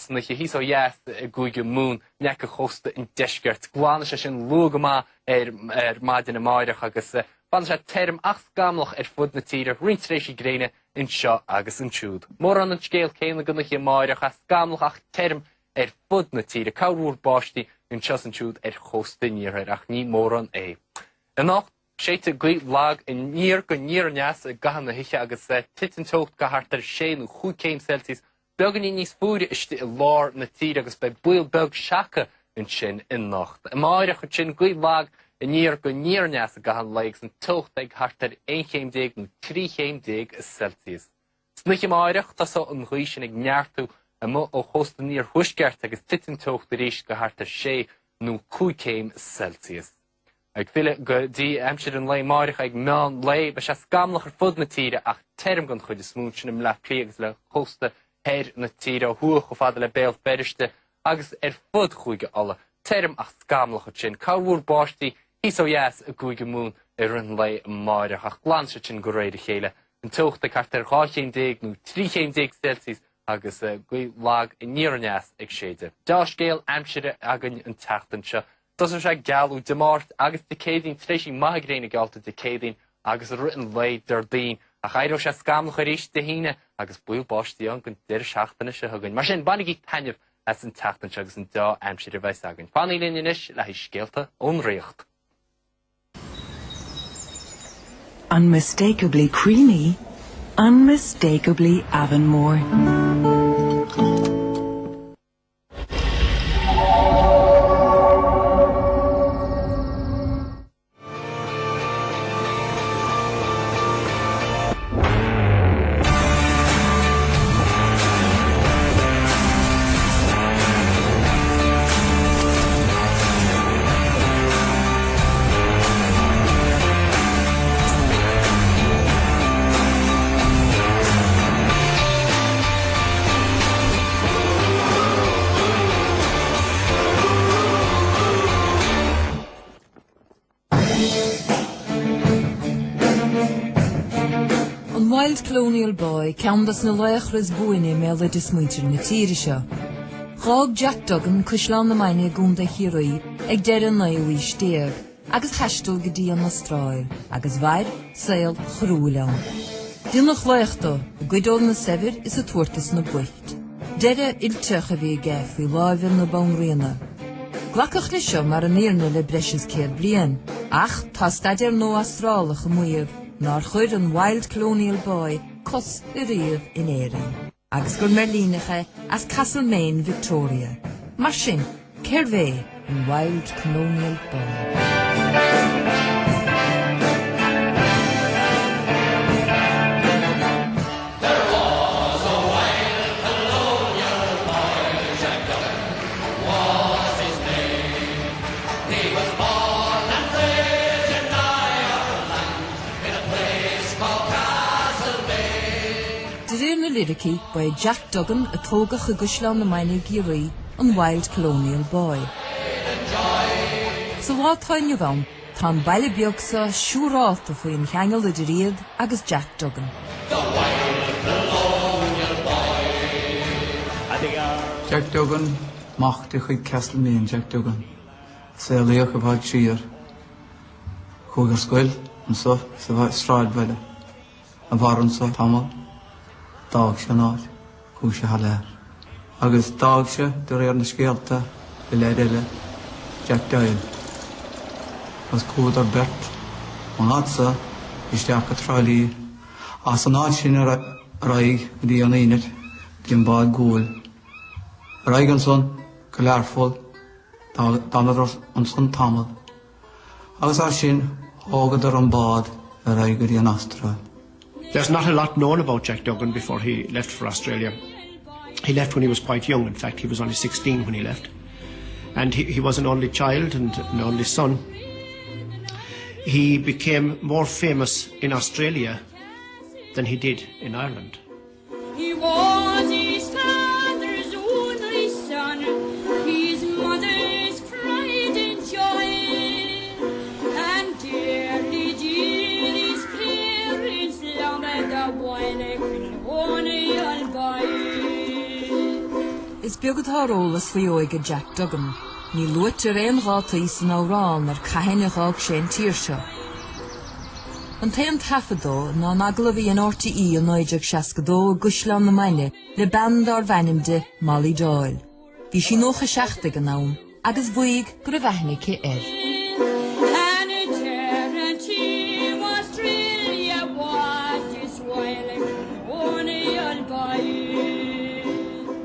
san oíche thíos ó dheas i gCúige Mumhan, in aice chósta an deiscirt. Glanfaidh sé sin luath go maith ar maidin amáireach agus fanfaidh sé tirim ach scamallach ar fud na tíre, roinnt tréimhsí gréine anseo agus ansiúd. Mórán an scéal céanna don oíche amáireach, é scamallach ach tirim ar fud na tíre. Corrmhúr báistí anseo is ansiúd ar chósta an iarthair ach ní mórán é. Anocht, séidfidh gaoth lag aniar go aniar aneas i gcaitheamh na hoíche agus titfidh an teocht go thart ar sé nó chúig céim Celsius, beagáinín níos fuaire istigh i lár na tíre agus beidh baol beag seaca ansin anocht. Amáireach ansin, gaoth lag aniar go aniar aneas i gcaitheamh an lae agus an teocht ag thart ar 11 chéim nó 13 chéim Celsius. San oíche amáireach, tosóidh an ghaoth sin ag neartú amuigh ó chósta an iarthuaiscirt agus titfidh an teocht arís go thart ar sé nó 5 céim Celsius. Ag filleadh go dtí aimsir an lae amáireach ag meán lae, beidh sé scamallach ar fud na tíre ach tirim den chuid is mó ansin i mBleá Cliath agus le cósta thoir na tíre ó thuaidh chomh fada le Béal Feirste agus ar fud Chúige Uladh. Tirim ach scamallach ansin. Corrmhúr báistí thíos ó dheas i gCúige Mumhan i rith an lae amáireach ach glanfaidh siad sin de réir a chéile. An teocht ag thart ar 12 chéim nó 13 chéim Celsius agus gaoth lag aniar aneas ag séideadh. Deá-scéal aimsire againn an tseachtain seo. Tosóidh sé ag gealú Dé Máirt agus Dé Céadaoin, tréimhsí maithe gréine geallta Dé Céadaoin agus i rith an lae Déardaoin, ach éireoidh sé scamallach arís Dé hAoine agus baol báistí ann don deireadh seachtaine seo chugainn. Mar sin, bainigí taitneamh as an tseachtain seo agus an deá-aimsir a bheas againn. Fanaigí linn anois le haghaidh scéalta ón Ríocht. Unmistakably creamy, unmistakably Avonmore. An Wild Colonial Boy, ceann dos na laochra is buaine i mbéaloideas muintir na tíre seo. Dh'fhág Jack Duggan Caisleán na Mainge i gContae Chiarraí ag deireadh an naoú haois déag agus thaistil go dtí an Astráil agus mhair saol choiriúil ann. Déanadh laoch dó, ag goid ó na saibhir is ag tabhairt dos na boicht. Deireadh fhuilteach a bhí aige faoi láimhe na banríona. Glacadh leis seo mar an fhírinne le breis is 100 bliain, ach tá staidéar nua Astrálach ag maíomh nár chuir an Wild Colonial Boy cos ariamh in Éirinn, agus gur Meirlíneach é as Castlemaine, Victoria. Mar sin, cérbh é an Wild Colonial Boy? De réir na liricí, ba é Jack Duggan, a tógadh i gCaisleán na Mainge i gCiarraí, an Wild Colonial Boy. Sa lá atá inniu ann, tá an baile beag seo siúrálta faoin cheangal idir iad agus Jack Duggan. Jack Duggan, mac de chuid Castlemaine Jack Duggan, a saolaíodh i bhfad siar. Chuaigh ar scoil anso sa sráidbhaile. A mhair anso tamall. D'fhág sé an áit. Chuaigh sé thar lear. Agus d'fhág sé, de réir na scéalta, le leaid eile, Jack Doyle. Agus chuadar beirt ón áit so isteach go Trá Lí. As an áit sin ar aghaidh go dtí an Inlet, go dtí an bád guail. Ar aghaidh ansan go Learpholl. D'fhanadar ansan tamall. Agus as sin thógadar an bád ar aghaidh go dtí an Astráil. There's not a lot known about Jack Duggan before he left for Australia. He left when he was quite young. In fact, he was only 16 when he left. And he, he was an only child and an only son. He became more famous in Australia than he did in Ireland. He was his father's only son, his mother's pride and joy, and dearly did his parents love the wild colonial boy. Is. beag atá ar eolas faoi óige Jack Duggan. Ní luaitear aon dhátaí san amhrán ar cathain a dh'fhág sé an tír seo. An t-aon taifead dó ná an agallamh a dhein RTÉ i 1962 i gCaisleán na Mainge le bean dárbh ainm di Molly Doyle. Bhí sí 97 ag an am agus mhaígh go raibh aithne aici air.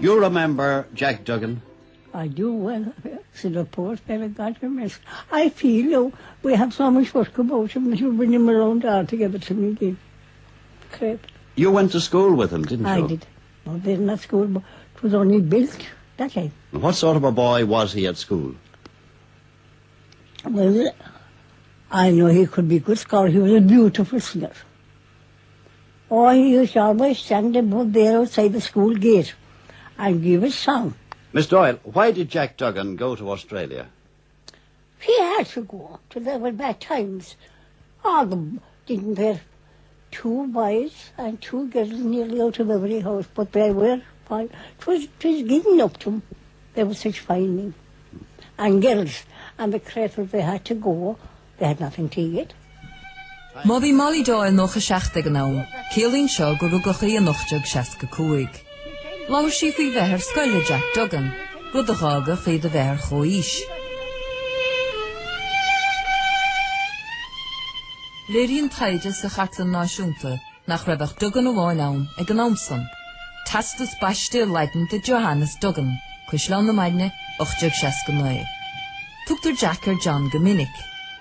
You remember Jack Duggan? I do well, said the poor fellow got him. I feel though we have so much work about him that you bring him around all together to me again. Crap. You went to school with him, didn't you? I did. Well, then that school but it was only built that time. And what sort of a boy was he at school? Well, I know he could be good scholar. He was a beautiful singer. Oh, he used to always stand above there outside the school gate and give a song. Miss Doyle, why did Jack Duggan go to Australia? He had to go. To there were bad times. All the didn't there two boys and two girls nearly out of every house, but they were fine. It was, it was getting up to them. They were such fine men. And girls, and the cradle they had to go, they had nothing to eat. Má bhí Molly Doyle 97 ag an am, ciallaíonn seo gur rugadh í in 1865. Labhair sí faoi bheith ar scoil le Jack Duggan, rud a dh'fhágfadh iad a bheith ar chomhaois. Léiríonn taighde sa Chartlann Náisiúnta nach raibh ach Duggan amháin ann ag an am san, teastas baiste i Laidin do Johannes Duggan, Caisleán na Mainge, 1869. Tugtar Jack ar John go minic.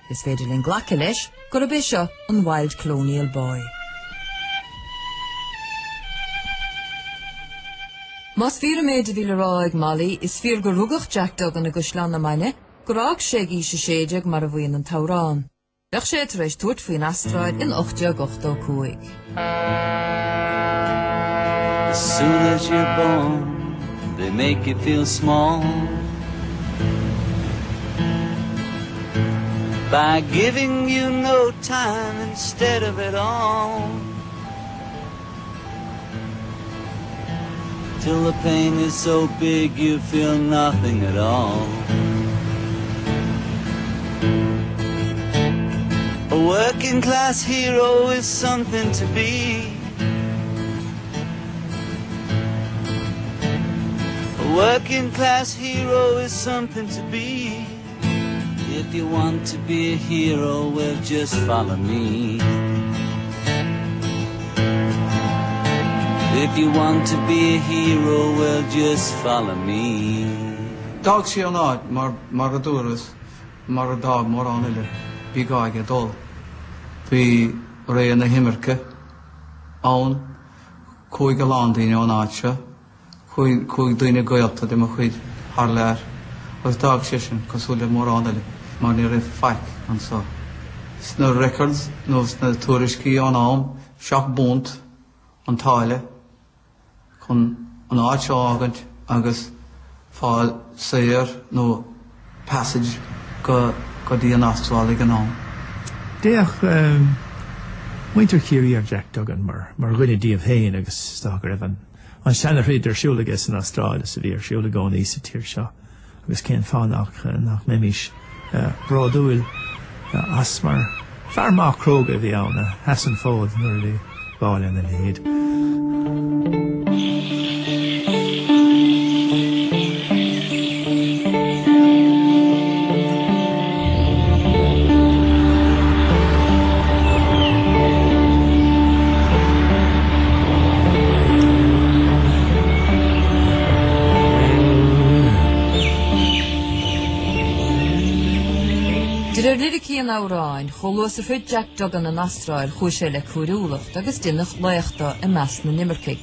Is féidir linn glacadh leis gurb é seo an Wild Colonial Boy. Más fíor an méid a bhí le rá ag Molly, is fíor gur rugadh Jack Duggan i gCaisleán na Mainge, gur fhág sé ag aois 16 mar a mhaíonn an t-amhrán. Bheadh sé tar éis tabhairt faoin Astráil in 1885. As soon as you're born, they make you feel small. By giving you no time instead of it all. Till the pain is so big you feel nothing at all. A working class hero is something to be. A working class hero is something to be. If you want to be a hero, well, just follow me. If you want to be a hero, well, just follow me. D'fhág sé an áit mar, mar a dúras, mar a d'fhág mórán eile, bhí gá aige dul. Bhí ré na himirce ann, chuaigh a lán daoine ón áit seo. Chuaigh daoine gaolta de mo chuid thar lear agus d'fhág seisean, cosúil le mórán eile, mar ní raibh faic anso. Sna records nó sna tuairiscí ón am, £7 an táille chun an áit seo a fhágaint agus fáil saor nó passage go go dtí an Astráil ag an am. D'fhéach muintir Chiarraí ar Jack Duggan mar mar dhuine díobh féin agus is dócha go raibh an an seana-throid ar siúl aige san Astráil is a bhí ar siúl i gcónaí sa tír seo agus cén fáth nach nach mbeimis bródúil as mar fear maith cróga a bhí ann a sheas an fód nuair a bhí gá lena leithéid. De réir liricí an amhráin, chomh luath is a shroich Jack Duggan an Astráil chuaigh sé le cóiriúlacht agus deineadh laoch de i measc na n-imircigh.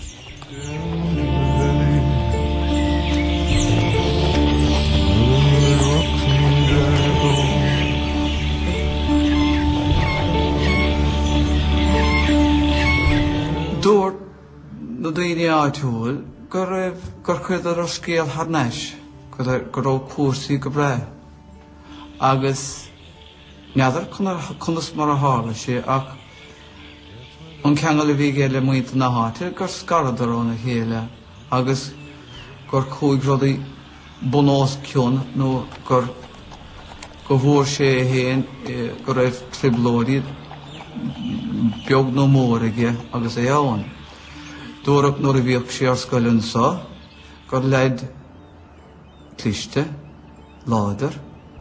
Dúirt na daoine áitiúil go raibh, gur chuireadar an scéal thar n-ais, go raibh cúrsaí go breá agus n'fheadar conas mar a tharla sé ach an ceangal a bhí aige le muintir na háite gur scaradar óna chéile agus. gur chuaigh rudaí bun os cionn nó gur go bhfuair sé é féin go raibh trioblóidí beag nó mór aige agus é ann. Dúradh nuair a bhíodh sé ar scoil anso gur leaid cliste, láidir,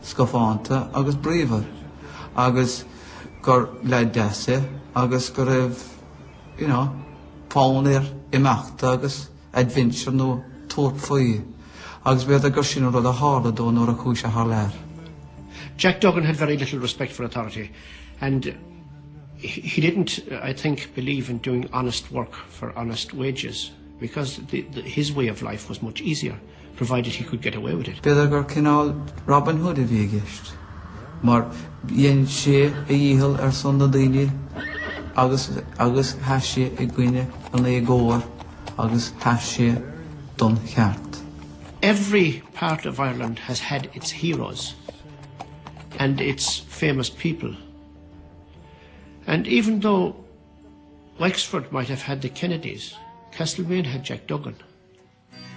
scafánta agus bríomhar agus gur leaid deas é agus go raibh you know fonn air imeachta agus adventure nó tabhairt faoi agus b'fhéidir gur sin an rud a tharla dó nuair a chuaigh sé thar lear. Jack Duggan had very little respect for authority and he didn't, I think, believe in doing honest work for honest wages because the, the, his way of life was much easier, provided he could get away with it. B'fhéidir gur cineál Robin Hood a bhí i gceist, mar dhein sé a dhícheall ar son na daoine agus agus sheas sé i gcoinne an éagóir agus sheas sé don cheart. Every part of Ireland has had its heroes and its famous people. And even though Wexford might have had the Kennedys, Castlemaine had Jack Duggan.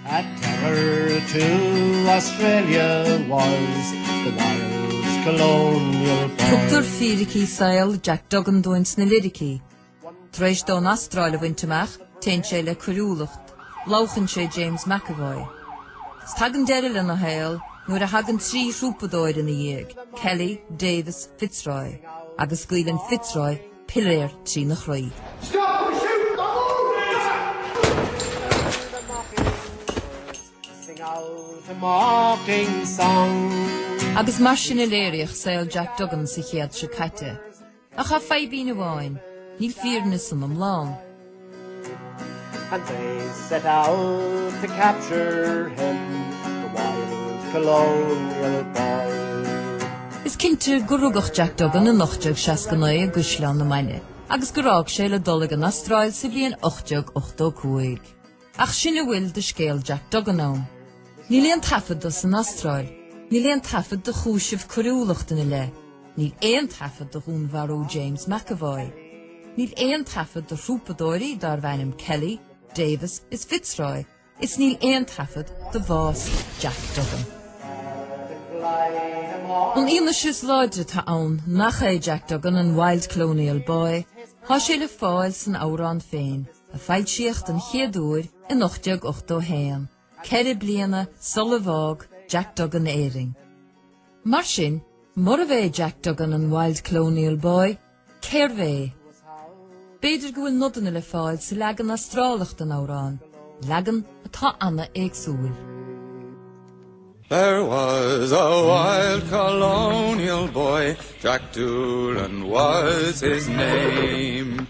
A terror to Australia was the wild colonial boy. Tugtar fíricí saoil Jack Duggan dúinn sna liricí. Tar éis dó an Astráil a bhaint amach, téann sé le coiriúlacht, lobhchann sé James McAvoy. 'S tagann deireadh lena shaol nuair a thagann 3 thrúpadóir ina dhiaidh, Kelly, Davis, Fitzroy, agus scaoileann Fitzroy piléar trína chroí. Stop the shoot! Agus mar sin a léiríodh saol Jack Duggan sa chéad seo caite. Ach tá fadhbín amháin, níl fírinne san iomlán. And they set out to capture him, the wild colonial boy. Is cinnte gur rugadh Jack Duggan in 1869 i gCaisleán na Mainge agus gur fhág sé le dul ag an Astráil sa bhliain 1885. Ach sin a bhfuil de scéal Jack Duggan ann. Níl aon taifead de san Astráil. Níl aon taifead de chúiseamh coiriúlachta ina leith. Níl aon taifead de dhúnmharú James McAvoy. Níl aon taifead de thrúpadóirí darbh ainm Kelly, Davis is Fitzroy is níl aon taifead de bhás Jack Duggan. An fhianaise is láidre atá ann nach é Jack Duggan an Wild Colonial Boy, tá sé le fáil san amhrán féin, a foilsíodh den chéad uair in 1881, 4 bliana sula bhfág Jack Duggan Éirinn. Mar sin, murab é Jack Duggan an Wild Colonial Boy, cérbh é? B'fhéidir go bhfuil nodanna le fáil sa leagan Astrálach den amhrán, leagan atá ana-éagsúil. There was a wild colonial boy, Jack Doolan was his name.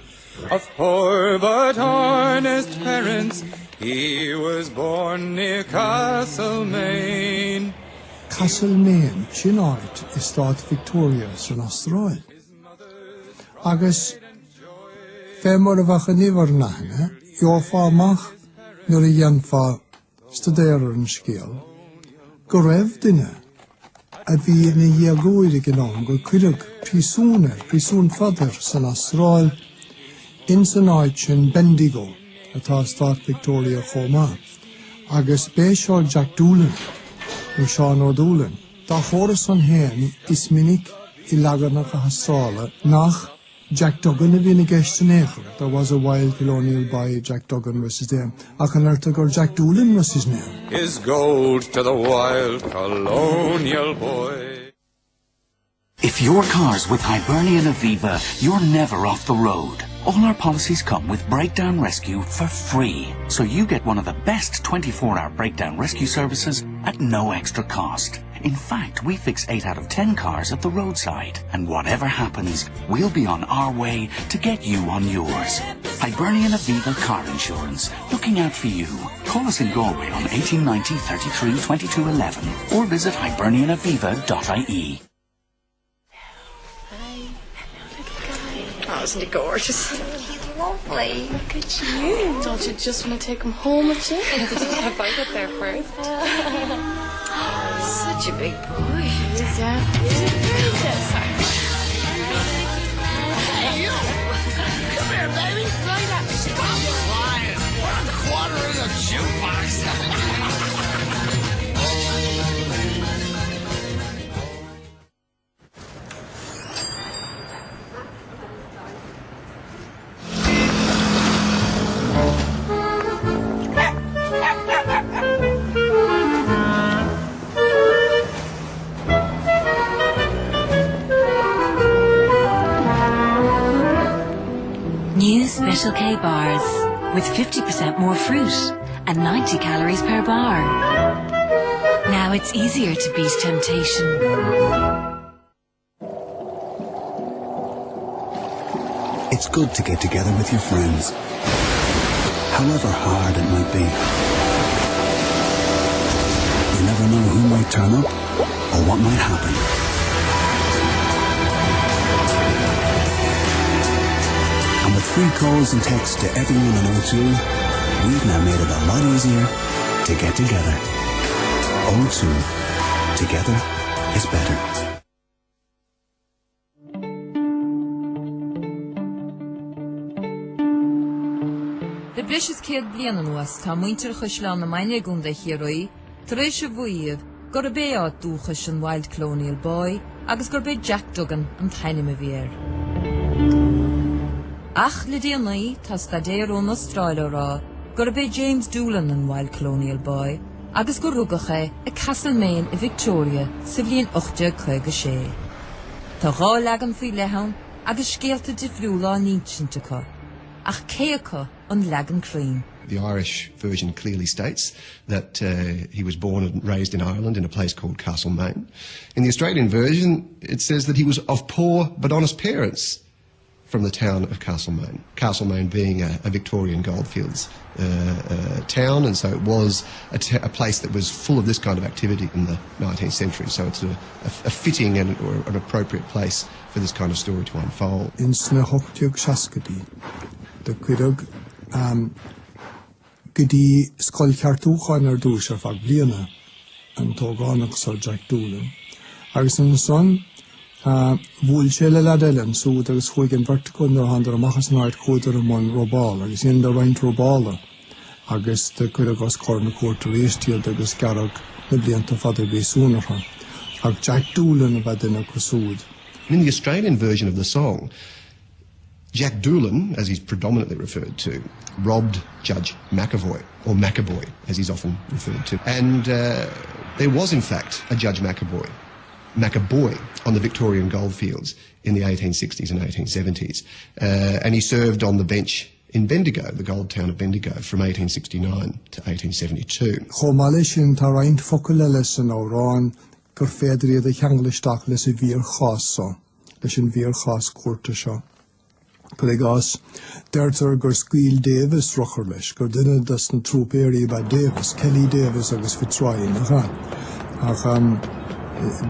Of poor but honest parents, he was born near Castlemaine. Castlemaine, sin áit i stát Victoria san Astráil. Agus fé mar a bheadh an uimhir in aithne, gheofá amach nuair a dhéanfá staidéar ar an scéal, go raibh duine a bhí ina dhéagóir ag an am gur cuireadh príosún air, príosún fada air san Astráil, ins an áit sin Bendigo, atá i stát Victoria chomh maith, agus b'é seo Jack Doolan, nó Seán Ó Dúlainn. Dá chóra san féin, is minic i leaganacha Astrála nach. Jack Duggan a bhíonn i gceist in aon chor, there was a wild colonial boy, Jack Duggan was his name, ach an ndeirtear gur Jack Doolan was his name? His gold to the wild colonial boy. If your car's with Hibernian Aviva, you're never off the road. All our policies come with breakdown rescue for free, so you get one of the best 24-hour breakdown rescue services at no extra cost. In fact, we fix 8 out of 10 cars at the roadside. And whatever happens, we'll be on our way to get you on yours. Hibernian Aviva Car Insurance, looking out for you. Call us in Galway on 1890 33 22 11 or visit hibernianaviva.ie. Hi. Hello, little guy. Oh, isn't he gorgeous? He's lovely. Look at you. Don't you just want to take him home with you? Gotta bite it there first. Such a big boy. He is, yeah. Sorry. Hey, you! Come here, baby! Stop crying! We're a quarter of the jukebox! Special K bars with 50% more fruit and 90 calories per bar. Now it's easier to beat temptation. It's good to get together with your friends, however hard it might be. You never know who might turn up or what might happen. And with free calls and texts to everyone on O2, we've now made it a lot easier to get together. O2. Together is better. Le breis is 100 bliain anuas tá muintir Chaisleán na Mainge i gContae Chiarraí tar éis a mhaíomh gurb é áit dúchais an Wild Colonial Boy agus gurb é Jack Duggan an t-ainm a bhí air. Ach le déanaí tá staidéar ón Astráil á rá gurb é James Doolan an Wild Colonial Boy agus gur rugadh é i Castlemaine i Victoria sa bhliain 1856. Tá dhá leagan faoi leith ann agus scéalta difriúla á n-insint acu, ach cé acu an leagan cruinn? The Irish version clearly states that uh, he was born and raised in Ireland in a place called Castlemaine. In the Australian version, it says that he was of poor but honest parents from the town of Castlemaine. Castlemaine being a, a Victorian goldfields uh, uh, town, and so it was a, a place that was full of this kind of activity in the 19th century. So it's a, a, a fitting and or an appropriate place for this kind of story to unfold. Ins na 1860idí, do cuireadh go dtí scoil cheartúcháin ar dtúis ar feadh bliana, an t-ógánach so, Jack Doolan, agus ansan bhuail sé le leaid eile ansúd agus chuaigh an bheirt acu nuair a thánadar amach as an áit chuadar i mbun robála agus dheineadar roinnt robála agus do cuireadh os comhair na cúirte arís iad agus gearradh na blianta fada príosúin orthu. Ach Jack Doolan ab ea duine acu súd. In the Australian version of the song, Jack Doolan, as he's predominantly referred to, robbed Judge McAvoy, or McAvoy, as he's often referred to. And uh, there was, in fact, a Judge McAvoy, McAboy on the Victorian goldfields in the 1860s and 1870s. Uh, and he served on the bench in Bendigo, the gold town of Bendigo, from 1869 to 1872. Chomh maith leis sin, tá roinnt focal eile san amhrán gur féidir iad a cheangal isteach leis an bhfíorchás so. leis an bhfíorchás cúirte seo. Cuir i gcás, deirtear gur scaoil Davis rothar leis, gur duine des na trúipéirí ab ea Davis, Kelly Davis agus Fitzryan, nach ea? Ach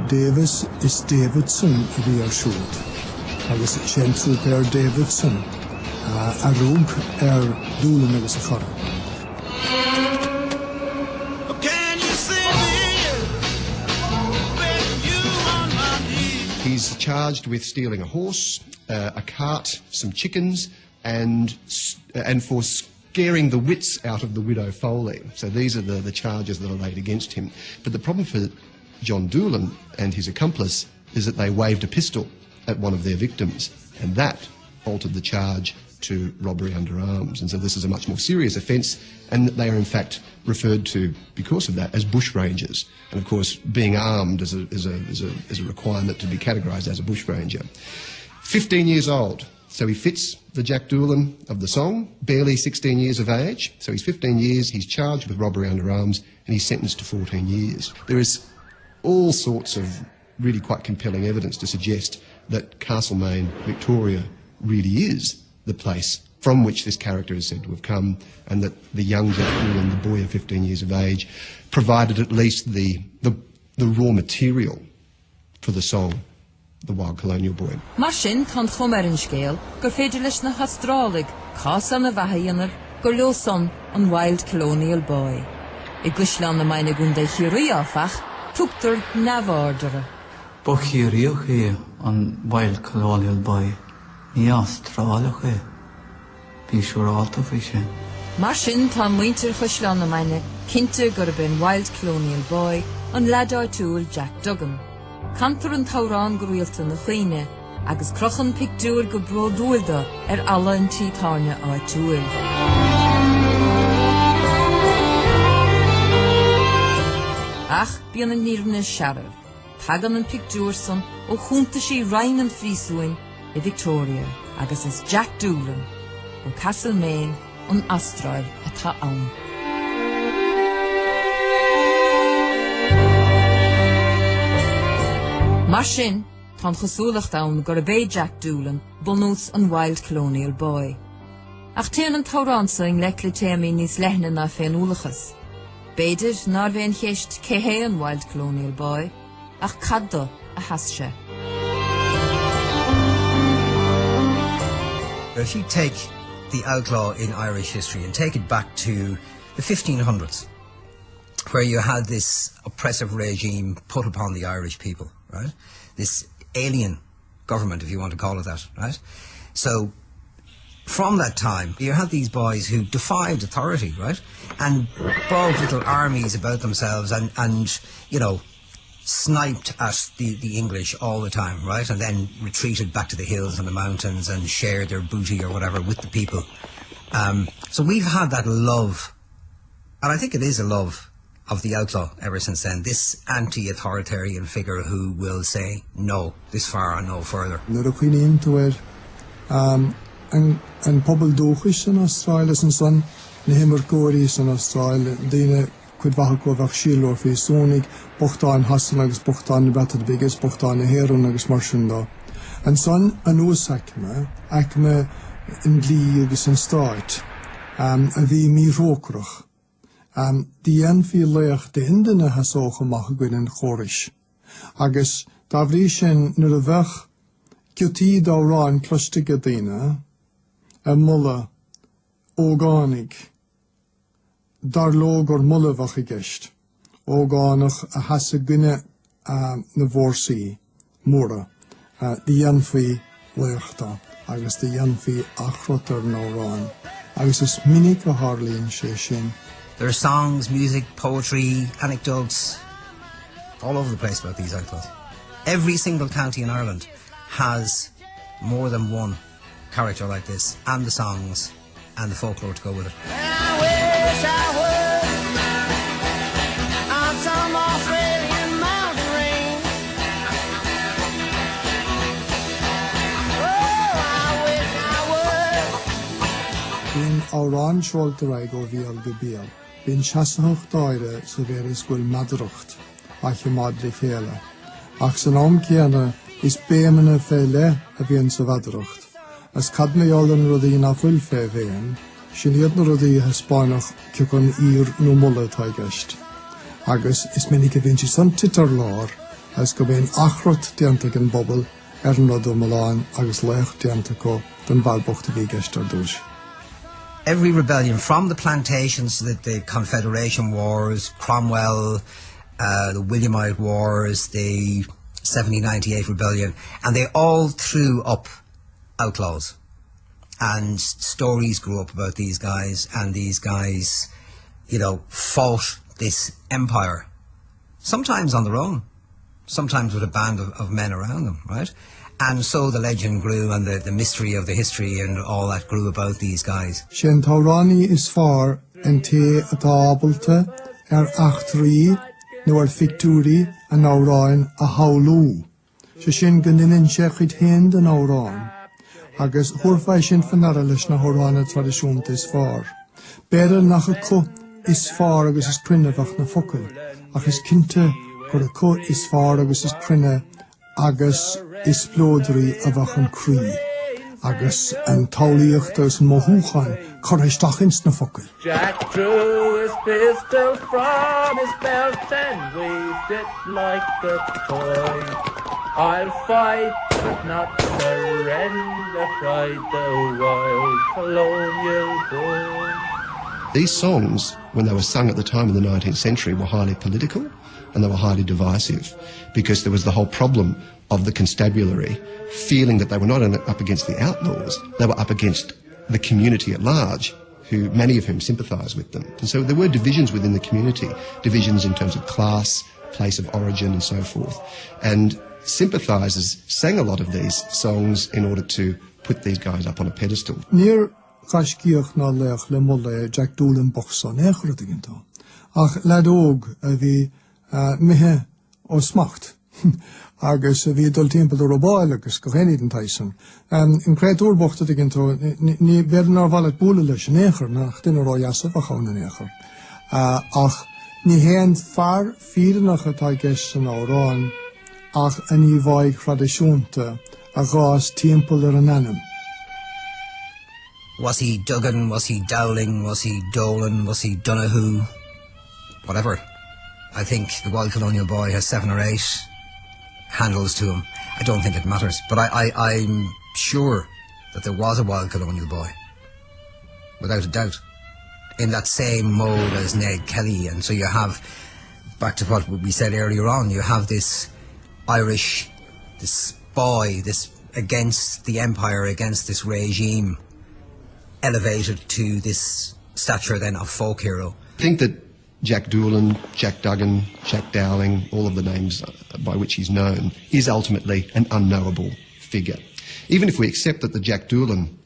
Davis is Davidson a bhí air siúd, agus sé an trúipéir Davidson a rug ar Doolan agus a chara. He's charged with stealing a horse, uh, a cart, some chickens, and, and for scaring the wits out of the widow Foley. So these are the, the charges that are laid against him. But the problem for John Doolan and his accomplice is that they waved a pistol at one of their victims, and that altered the charge to robbery under arms. And so this is a much more serious offence, and they are in fact referred to, because of that, as bushrangers. And of course, being armed is a, is a, is a, is a requirement to be categorised as a bushranger. 15 years old, so he fits the Jack Doolan of the song, barely 16 years of age. So he's 15 years, he's charged with robbery under arms, and he's sentenced to 14 years. There is all sorts of really quite compelling evidence to suggest that Castlemaine, Victoria, really is the place from which this character is said to have come, and that the young Jack Doolan, the boy of 15 years of age, provided at least the, the, the raw material for the song The Wild Colonial Boy. Mar sin, tá an chuma ar an scéal gur féidir leis na hAstrálaigh cás ana mhaith a dhéanamh gur leo san an Wild Colonial Boy. I gCaisleán na Mainge i gContae Chiarraí, áfach, tugtar neamhaird orthu. Ba Chiarraíoch é an Wild Colonial Boy, ní Astráileach é. Bí siúrálta faoi sin. Mar sin, tá muintir Chaisleán na Mainge cinnte gurb é an Wild Colonial Boy an leaid áitiúil Jack Duggan. Cantar an t-amhrán go rialta ina chuimhne, agus crochann pictiúr go bródúil dó ar fhalla an tí tábhairne áitiúil. Ach bíonn an fhírinne searbh. Tagann an pictiúr san ó chuntaisí Roinn an Phríosúin i Victoria agus is Jack Doolan. ó Castlemaine, an Astráil, atá ann. Mar sin, tá an chosúlacht ann gurb é Jack Doolan bunús an Wild Colonial Boy. Ach téann an t-amhrán seo i ngleic le téamaí níos leithne ná féiniúlachas. B'fhéidir nárbh é an cheist cé hé an Wild Colonial Boy, ach cad dó a sheas sé. If you take the outlaw in Irish history and take it back to the 1500s, where you had this oppressive regime put upon the Irish people, right? This alien government, if you want to call it that, right? So from that time, you had these boys who defied authority, right? And brought little armies about themselves and, and you know, sniped at the, the English all the time, right? And then retreated back to the hills and the mountains and shared their booty or whatever with the people. Um, so we've had that love, and I think it is a love of the outlaw ever since then. This anti-authoritarian figure who will say no this far and no further. Nuair a chuimhníonn tú ar an pobal dúchais san Astráil is ansan na himirceoirí san Astráil, daoine, cuid mhaith acu a bheadh síol leo phríosúnaigh, bochtáin Shasana agus bochtáin na Breataine Bige is bochtáin na hÉireann agus mar sin de. Ansan an uasaicme, aicme an dlí agus an stáit, a bhí míthrócaireach. Dhéanfaí laoch d'aon duine a sheasódh amach i gcoinne an chórais. Agus dá bhrí sin nuair a bheadh giotaí d'amhráin cloiste ag daoine ag moladh ógánaigh, dar leo gur moladh a bheadh i gceist, ógánach a sheas i gcoinne na bhfórsaí móra, dhéanfaí laoch de agus dhéanfaí achrot ar an amhrán, agus is minic a tharlaíonn sé sin. There are songs, music, poetry, anecdotes all over the place about these outlaws. Every single county in Ireland has more than one character like this and the songs and the folklore to go with it. I wish I was on some Australian mountain range. Oh, I wish I was. Bíonn amhráin seolta ar aghaidh ó bhéal go béal. Bíonn seasaitheacht áirithe sa mhéid is go bhfuil meadaracht á choimeád le chéile, ach san am céanna is béimeanna fé leith a bhíonn sa mheadaracht, Is cad mar gheall ar na rudaí ná fuil fé bhéim, sin iad na rudaí a thaispeánfadh cioca aoir nó moladh atá i gceist. Agus is minic a bhíonn siad san tite ar lár agus go mbíonn achrot déanta ag an bpobal ar an rud iomlán agus laoch déanta acu den bhfear bocht a bhí i gceist ar dtúis. Every rebellion from the plantations to the, the Confederation Wars, Cromwell, uh, the Williamite Wars, the 1798 rebellion, and they all threw up outlaws. And stories grew up about these guys, and these guys, you know, fought this empire, sometimes on their own, sometimes with a band of, of men around them, right? And so the legend grew and the, the mystery of the history and all that grew about these guys. Sé an t-amhránaí is fearr an té atá ábalta ar eachtraí nó ar phictiúirí an amhráin a shamhlú. Sé sin go ndeineann sé a chuid féin den amhrán, agus thabharfá é sin fá ndeara leis na hamhránaithe traidisiúnta is fearr. B'fhéidir nach acu is fearr agus is cruinne a bheadh na focail, ach is cinnte gur acu is fearr agus is cruinne agus is spleodraí a bheadh an croí agus an tsamhlaíocht agus an mothúchán curtha isteach ins na focail. Jack drew his pistol from his belt and waved it like a toy. I'll fight but not surrender, cried the wild colonial boy. These songs, when they were sung at the time in the 19th century, were highly political and they were highly divisive because there was the whole problem of the constabulary feeling that they were not up against the outlaws, they were up against the community at large, who many of whom sympathised with them. And so there were divisions within the community, divisions in terms of class, place of origin and so forth. And sympathisers sang a lot of these songs in order to put these guys up on a pedestal. Níor ghaiscíoch ná laoch le moladh é Jack Doolan bocht so in aon chor, an dtuigeann tú. Ach leaid óg a bhí imithe ó smacht. Agus a bhí ag dul timpeall ag robáil agus gach aon ní den tsaghas san. An créatúr bocht a dtuigeann tú, ní, b'fhéidir nár mhaith leat bualadh leis in aon chor, nach duine ródheas a bheadh ann in aon chor. Ach ní haon fear fírinneach atá i gceist san amhrán ach an íomháigh thraidisiúnta a ghabhas timpeall ar an ainm. Was he Duggan, was he Dowling, was he Dolan, was he Donoghue? Whatever. I think the Wild Colonial Boy has seven or eight handles to him. I don't think it matters, but I, I, I'm sure that there was a Wild Colonial Boy, without a doubt, in that same mode as Ned Kelly. And so you have, back to what we said earlier on, you have this Irish, this boy, this against the empire, against this regime, elevated to this stature then of folk hero. I think that Jack Doolan, Jack Duggan, Jack Dowling, all of the names by which he's known, is ultimately an unknowable figure. Even if we accept that the Jack Doolan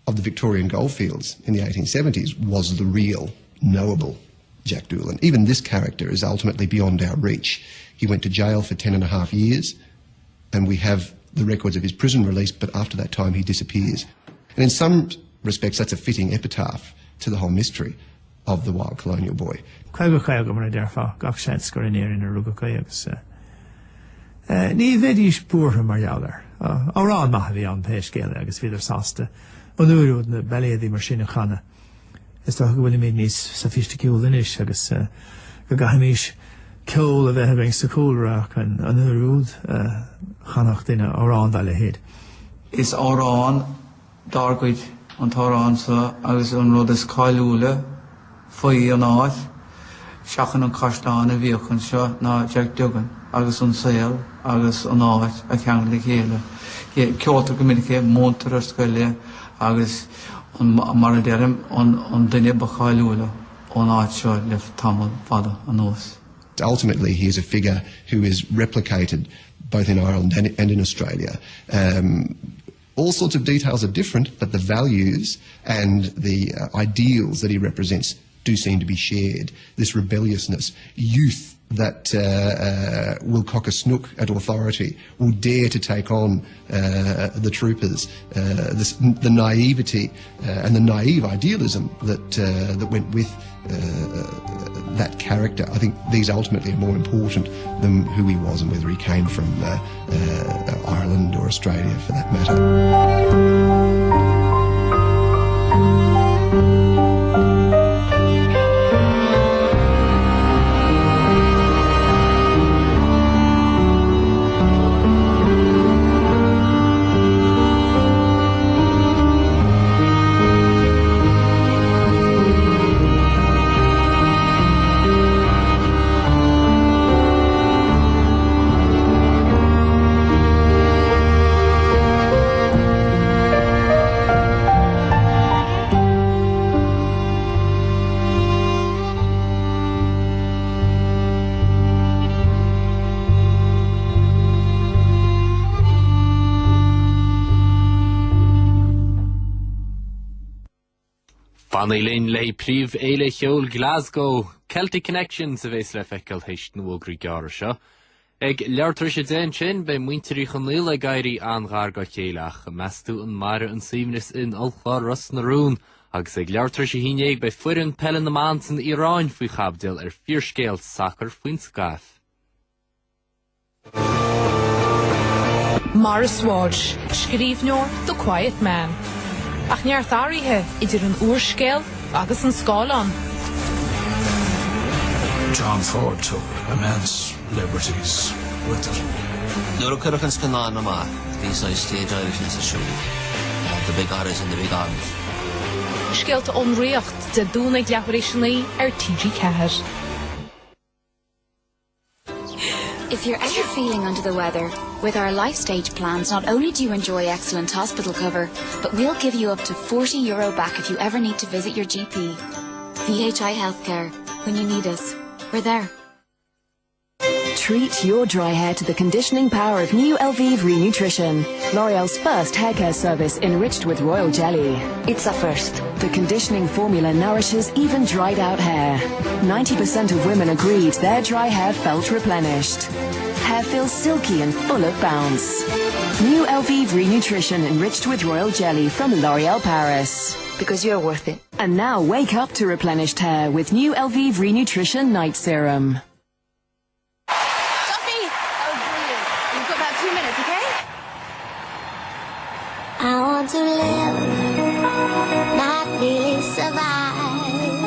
of the Victorian goldfields in the 1870s was the real knowable Jack Doolan. Even this character is ultimately beyond our reach. He went to jail for 10 and a half years, and we have the records of his prison release, but after that time he disappears. And in some respects, that's a fitting epitaph to the whole mystery of the wild colonial boy. 50 50 mar a déarfá, gach seans gur in Éirinn a rugadh é agus ní bheidís buartha mar gheall air. Amhrán maith a bhí ann pé scéal é agus bhíodar sásta an uair úd na bailéadaí mar sin a chanadh. Is dócha go bhfuilimid níos sofaisticiúla anois agus go gcaithfimis ceol a bheith againn sa chúlra ach an uair úd chanfadh duine amhrán dá leithéid. Is amhrán dár gcuid an t-amhrán seo agus an rud is cáiliúla faoi an áit, seachain an caisleán a bhíodh anseo, ná Jack Duggan agus an saol agus an áit a cheangal le chéile. Ceoltar go minic é, múintear ar scoil é agus mar a deirim, an duine ba cháiliúla ón áit seo le tamall fada anuas. Ultimately he is a figure who is replicated both in Ireland and, and in Australia. Um, all sorts of details are different, but the values and the uh, ideals that he represents do seem to be shared. This rebelliousness, youth that uh, uh, will cock a snook at authority, will dare to take on uh, the troopers, uh, this, the naivety uh, and the naive idealism that, uh, that went with uh, that character. I think these ultimately are more important than who he was and whether he came from uh, uh, Ireland or Australia for that matter. Fanaigí linn le haghaidh príomhfhéile cheoil Glasgow, Celtic Connections, a bhéas le feiceáil théis na bhfógraí gearra seo. Ag leathuair tar éis a 10 ansin, beidh muintir Uí Chonaola ag éirí an-ghar dá chéile ach meas tú an mairfidh an suaimhneas in Ollchlár Ros na Rún? Agus ag leathuair tar éis a haon dhéag beidh foireann peile na mban san Iaráin faoi chaibidil ar fíorscéal sacair faoin scaif. Maurice Walsh, scríbhneoir The Quiet Man. Ach neart athruithe idir an úrscéal agus an scáileán. John Ford took immense liberties with it. Nuair a cuireadh an scannán amach, bhí saghas stage Irishness ar siúl, the big R's and the big R's. Scéalta ón Ríocht, Dé Domhnaigh leathuair tar éis a 9 ar TG4. If you're ever feeling under the weather, with our LifeStage plans, not only do you enjoy excellent hospital cover, but we'll give you up to 40 euro back if you ever need to visit your GP. VHI Healthcare. When you need us, we're there. Treat your dry hair to the conditioning power of new Elvive Renutrition, L'Oreal's first hair care service enriched with royal jelly. It's a first. The conditioning formula nourishes even dried out hair. 90% of women agreed their dry hair felt replenished. Hair feels silky and full of bounce. New Elvive Renutrition enriched with royal jelly from L'Oreal Paris. Because you're worth it. And now wake up to replenished hair with new Elvive Renutrition Night Serum. Duffy! Oh, brilliant. You've got about two minutes, okay? I want to live, not really survive.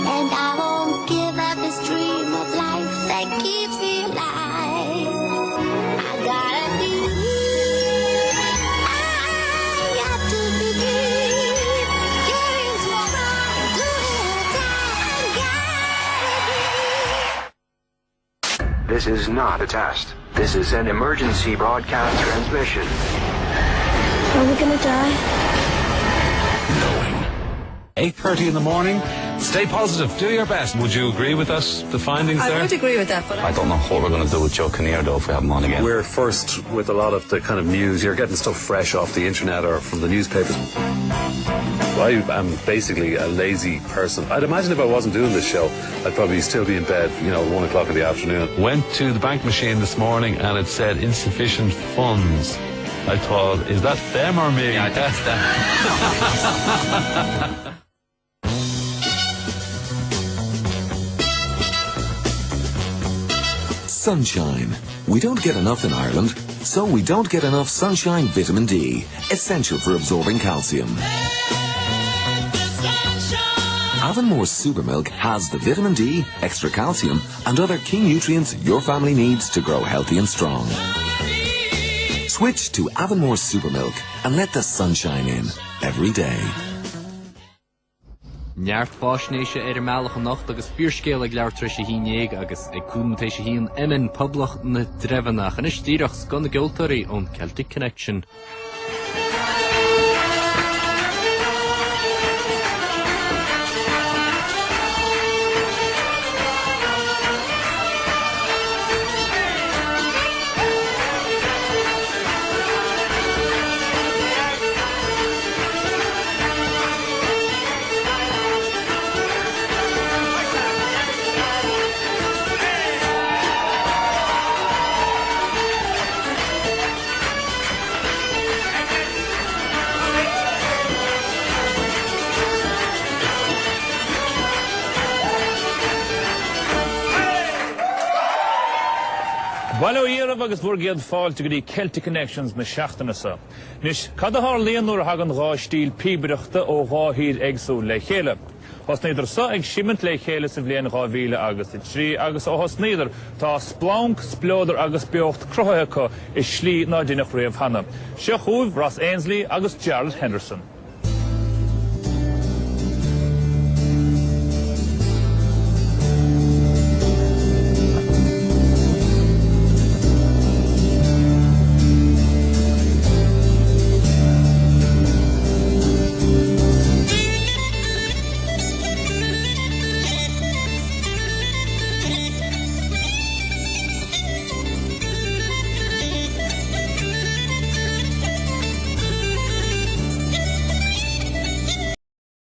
And I won't give up this dream of life that keeps me alive. I gotta be, I got to believe. Daring to try, do it or die. I gotta be. This is not a test. This is an emergency broadcast transmission. Are we gonna die? 8.30 in the morning. Stay positive. Do your best. Would you agree with us, the findings I there? would agree with that, but I don't know what we're going to do with Joe Kinnear, though, if we have him on again. We're first with a lot of the kind of news. You're getting stuff fresh off the internet or from the newspapers. I am basically a lazy person. I'd imagine if I wasn't doing this show, I'd probably still be in bed, you know, one o'clock in the afternoon. Went to the bank machine this morning and it said insufficient funds. I thought, is that them or me? Yeah, that's them. Sunshine. We don't get enough in Ireland, so we don't get enough sunshine vitamin D, essential for absorbing calcium. Avonmore Supermilk has the vitamin D, extra calcium, and other key nutrients your family needs to grow healthy and strong. Switch to Avonmore Supermilk and let the sunshine in every day. Neart faisnéise ar an mbealach anocht agus Fíorscéal ag leathuair tar éis a haon dhéag agus ag cúig nóiméad tar éis a haon Emmen, Poblacht na dTreibheanna. Ach anois díreach scoth na gceoltóirí ón Celtic Connection. Bail ó Dhia oraibh agus bhur gcéad fáilte go dtí Celtic Connections na seachtaine seo. Anois, cad a tharlaíonn nuair a thagann dhá stíl píobaireachta ó dhá thír éagsúil le chéile? Thosnaíodar so ag seimint le chéile sa bhliain 2000 agus 3 agus ó thosnaíodar tá splanc, spleodar agus beocht cruthaithe acu i slí ná deineadh riamh cheana. Seo chugaibh Ross Ainslie agus Jarlath Henderson.